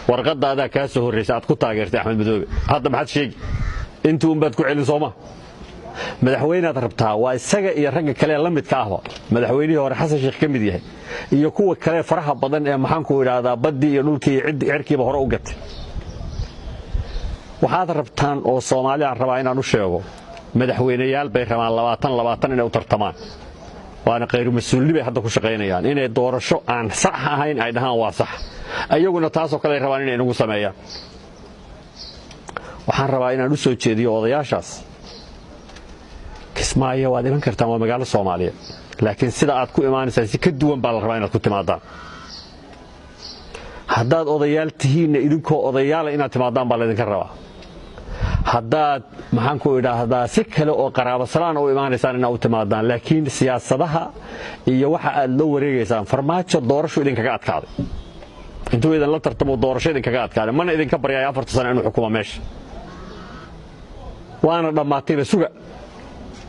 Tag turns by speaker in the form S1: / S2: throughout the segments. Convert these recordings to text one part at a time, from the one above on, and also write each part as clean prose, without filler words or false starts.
S1: Warqadaadaa kaa soo horraysa aad ku taageertay Axmed Madoobe. Hadda maxaad sheegi? Intii unbaad ku celin sooma? Madaxweynaad rabtaa, waa isaga iyo ragga kale la midka ahba, madaxweynihii hore Xasan Sheekh ka mid yahay iyo kuwa kale faraha badan ee, maxaanku idhaahdaa, baddii iyo dhulkii iyo cirkiiba hore u gatay. Waxaad rabtaan oo Soomaali aan rabaa inaan u sheego, madaxweyneyaal bay rabaan 20 20 inay u tartamaan, waana khayru mas-uulni bay hadda ku shaqaynayaan, inay doorasho aan sax ahayn ay dhahaan waa sax. Ayaguna taasoo kale ay rabaan inay inagu sameeyaan. Waxaan rabaa inaan u soo jeediyo odayaashaas: Kismaayo waad iman kartaan, waa magaalo Soomaaliyeed, laakiin sida aad ku imaanaysaan si ka duwan baa la rabaa inaad ku timaadaan. Haddaad odayaal tihiinna, idinkoo odayaala inaad timaadaan baa laydinka rabaa. Haddaad, maxaanku idhaahdaa, si kale oo qaraabasalaan u imaanaysaan, inaad u timaadaan, laakiin siyaasadaha iyo waxa aad la wareegaysaan. Farmaajo doorashu idinkaga adkaaday, intuu idinla tartamo doorasho idinkaga adkaaday, mana idinka baryaayo 4ta sano inuu xukumo meesha, waana dhammaatayba. Suga,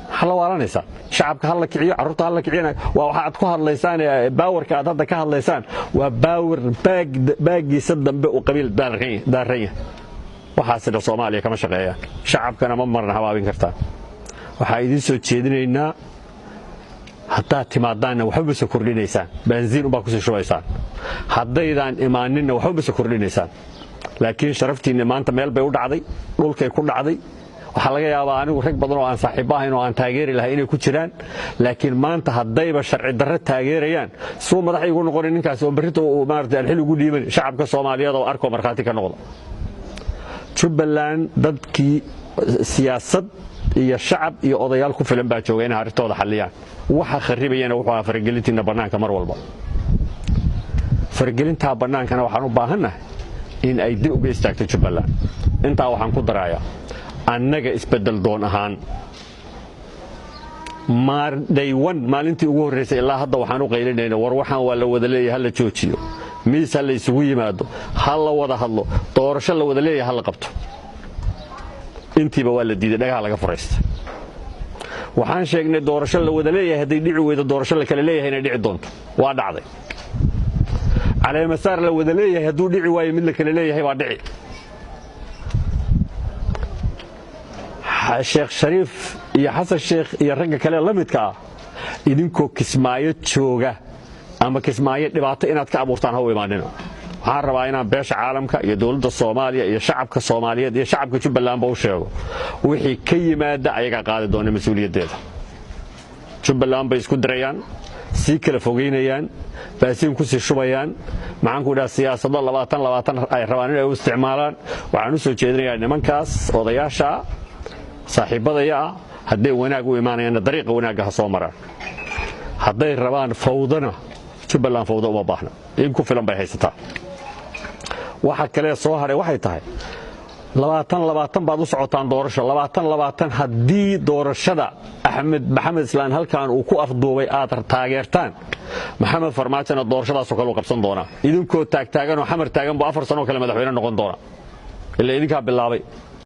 S1: maxaa la waalanaysaa? Shacabka ha la kiciyo, carruurta ha la kiciyana. Waa waxa aad ku hadlaysaan, powerka aad hadda ka hadlaysaan waa power baaggiisa dambe uu qabiil daaran yahay. Waxaasina Soomaaliya kama shaqeeyaan, shacabkana ma marna habaabin kartaan. Waxaa idiin soo jeedinaynaa, haddaad timaadaanna waxba ma soo kordhinaysaan, baansiin unbaa kusii shubaysaan. Haddaydaan imaaninna waxba ma soo kordhinaysaan, laakiin sharaftiinna maanta meel bay u dhacday, dhulkay ku dhacday. Waxaa laga yaabaa anigu rag badan oo aan saaxiibbo ahayn oo aan taageeri lahay inay ku jiraan, laakiin maanta haddayba sharci darro taageerayaan, suu madax igu noqonin ninkaasi oo berrito maarata aan xil ugu dhiiban? Shacabka Soomaaliyeed oo arkoo markhaati ka noqda. Jubbaland dadkii siyaasad iyo shacab iyo odayaal ku filan baa jooga inay arrintooda xalliyaan. Waxa kharibayana wuxuu ahaa faragelintiina bannaanka mar walba. Faragelintaa bannaankana waxaan u baahannahay in ay dib uga istaagto Jubbaland. Intaa waxaan ku darayaa, annaga isbeddel doon ahaan, maardhaywan maalintii ugu horraysay ilaa hadda waxaan u qaylinayna: war, waxaan waa la wada leeyahay, ha la joojiyo, miis ha la isugu yimaado, ha la wada hadlo, doorasho la wada leeyahay ha la qabto. Intiiba waa la diiday, dhagaha laga furaysta. Waxaan sheegnay doorasho la wada leeyahay hadday dhici weydo, doorasho la kala leeyahay inay dhici doonto. Waa dhacday. Caleemasaar la wada leeyahay hadduu dhici waayo, mid la kala leeyahay baa dhici. Sheekh Shariif iyo Xasan Sheekh iyo ragga kale la midka ah, idinkoo Kismaayo jooga ama Kismaayo dhibaato inaad ka abuurtaan ha u imaanina. Waxaan rabaa inaan beesha caalamka iyo dowladda Soomaaliya iyo shacabka Soomaaliyeed iyo shacabka Jubbalandba u sheego: wixii ka yimaada ayagaa qaadi doona mas-uuliyaddeeda. Jubbaland bay isku dirayaan, sii kala fogaynayaan, baasiin ku sii shubayaan, maxaanku idhaha, siyaasado 20 20 ay rabaan inay u isticmaalaan. Waxaan u soo jeedinayaa nimankaas odayaasha saaxiibbadaya ah, hadday wanaag u imaanayaanna dariiqa wanaagga ha soo maraan. Hadday rabaan fawdana, Jubbaland fawdo uma baahna, in ku filan bay haysataa. Waxa kalee soo hadhay waxay tahay, 20 20 baad u socotaan doorasho 20 20. Haddii doorashada Axmed Maxamed Islaan halkan uu ku afduubay aad taageertaan, Maxamed Farmaajona doorashadaasoo kale u qabsan doonaa. Idinkoo taagtaaganoo Xamar taagan buu 4 sanoo kale madaxweyne noqon doona, ilaa idinkaa bilaabay.